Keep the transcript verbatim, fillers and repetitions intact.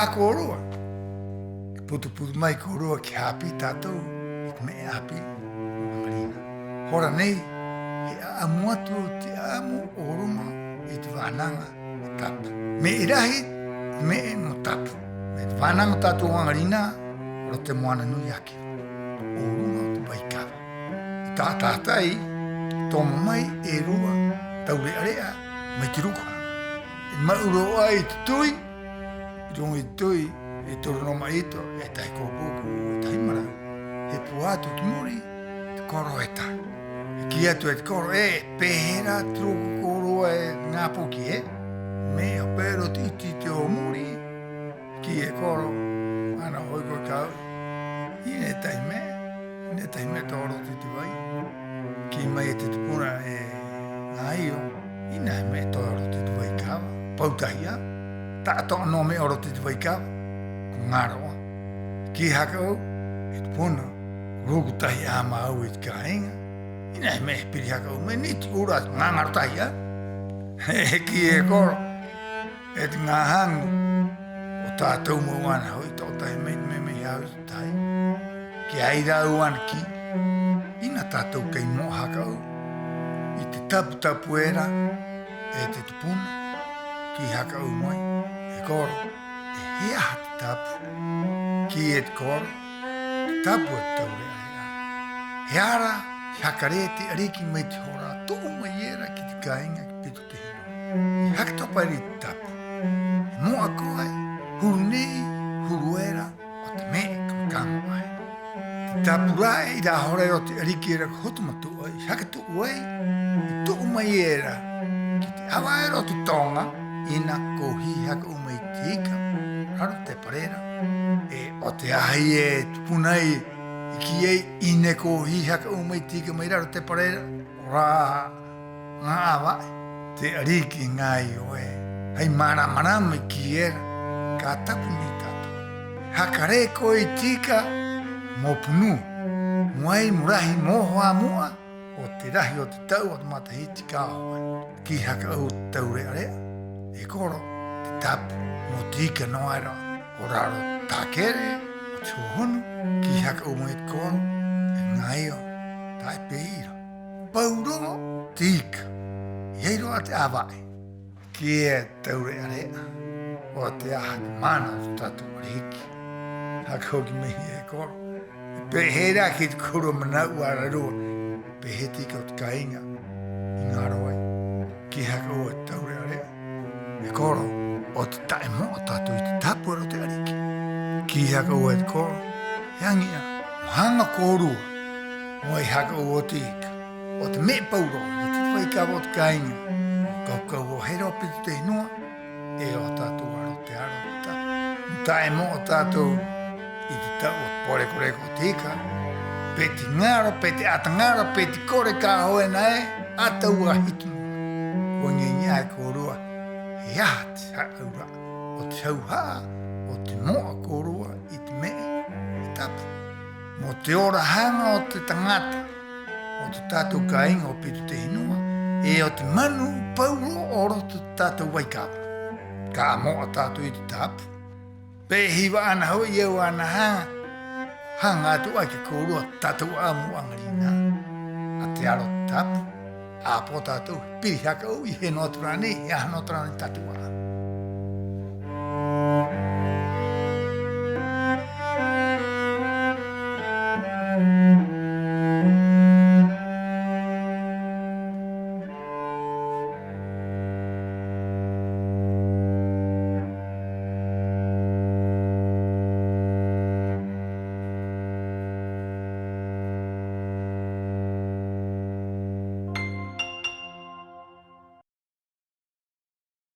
a kōrua. Ka putu-putu mai kōrua ki hāpī tātou i te me'e 'āpī o 'aŋarinā. Hora nei, he 'a'amu atu te 'a'amu o ruŋa i te vānaŋa e tapu. Me'e rahi, me'e mo tapu. Me'e te vānaŋa o tātou o 'aŋarinā, o roto te moana nui a Kira, o ruŋa o te vaikava. I ta'a tātai, tomo mai e rua taure'a-re'a mai te rukuhaŋa. E ma'u rō 'ā i te tui, 'i ruŋa i te tui, e toru nō ma'ito, e tahi kōpuku, e tahi marau. He pūai atu ki muri te koro e tahi. He kī atu e te koro: "E, pē hē rā te ruku o kōrua e ŋā poki, ē? Me'e hope'a rō te 'iti i te 'o muri." He kī e koro: "'Ana ho'i koe, ka au 'ina e tahi me'e, 'ina e tahi me'e e toe o roto i te vai." He kī mai e te tupuna: "E ŋā io, 'ina he me'e e toe o roto i te vaikava. Pau tahi 'ā, ta'ato'a nō me'e o roto i te vaikava ko ŋaro 'ā." He kī haka 'ou e te tupuna: "Ko ruku tahi 'ā māua i te kāiŋa. 'Ina he me'e he piri haka 'ou mai, niti 'ura, ŋa-ŋaro tahi 'ā." He kī e koro: "E te ŋā haŋu, o tātou mau 'ana ho'i, to'o tahi mai te me'e mai hāutu tahi. Ki a au 'ana kī, 'ina tātou kai mo'a haka 'ou i te tapu-tapu era e te tupuna." He kī haka 'ou mai e koro: "¿'E he aha te tapu?" He kī e te koro: "Te tapu, e te taure'a-re'a, he ara i haka rē te 'ariki mai te hora tu'u mai era ki te kāiŋa ki Pito te Henua. I haka topa era i te tapu. He mo'a koe, huru nei, huru era, o te me'e ko kaŋo 'ā. Te tapu ra'e, 'i rā hora era o te 'ariki era ko Hotu Matu'a i haka tu'u ai, i tu'u mai era ki te 'ava era o te toŋa, 'ina ko hī haka 'ou mai te ika raro te parera. 'E o te aha ia e tupuna ai, i kī ai, 'ina ko hī haka 'ou mai te ika mai raro te parera, o rā ŋā 'āva'e?' Te 'ariki, ŋā io ē, hai mārama-rama i kī era: "Ka tapu nei tātou. Haka rē koe i te ika mo punua, mo ai, mo rahi, mo oho a mu'a o te rahi o te ta'u o te matahiti ka oho ai." He kī haka 'ou te taure'a-re'a e koro: "Te tapu mo te ika nō era o raro takere o te hōhonu." He kī haka 'ou mai e te koro: "E ŋā io, ta'e pē ira. Pau rō te ika, e ai rō 'ā te 'āva'e." He kī e te taure'a-re'a: "O te aha te mana o te tātou 'ariki?" Haka hoki mai e koro: "E pē hē rā ki te kōrua mana'u ararua, pē hē te ika o te kāiŋa i ŋaro ai?" He kī haka 'ou e te taure'a-re'a e koro: "O te ta'e mo'a o tātou i te tapu era o te 'ariki." He kī haka 'ou e te koro: "E aŋi 'ā, mo haŋa kōrua mo ai haka 'ou o te ika, o te me'e paurō, i te vaikava o te kāiŋa, mo kaukau o hē rō Pito te Henua, 'e o tātou aro te aro o te tapu. Mo ta'e mo'a o tātou i te ta'u o te pōreko-reko o te ika, pē te ŋaro, pē te 'ata ŋaro, pē te kore ka oho ena ē, 'ata ua hitu nō. Ko iŋa-iŋa 'ā e kōrua he aha te hā'aura'a o te hauha'a o te mo'a o kōrua i te me'e e tapu, mo te ora haŋa o te taŋata o te tātou kāiŋa o Pito te Henua, 'e o te manu paurō o roto o te tātou vaikava. Ka mo'a tātou i te tapu, pē hiva 'ana ho'i e au ana haŋa, haŋa atu 'ā ki a kōrua te tātou 'a'amu o 'aŋarinā. A te aro o te tapu, 'āpō tātou he piri haka 'ou, 'i hē nō atu rā nei, he aha nō atu rā nei te tātou 'a'amu.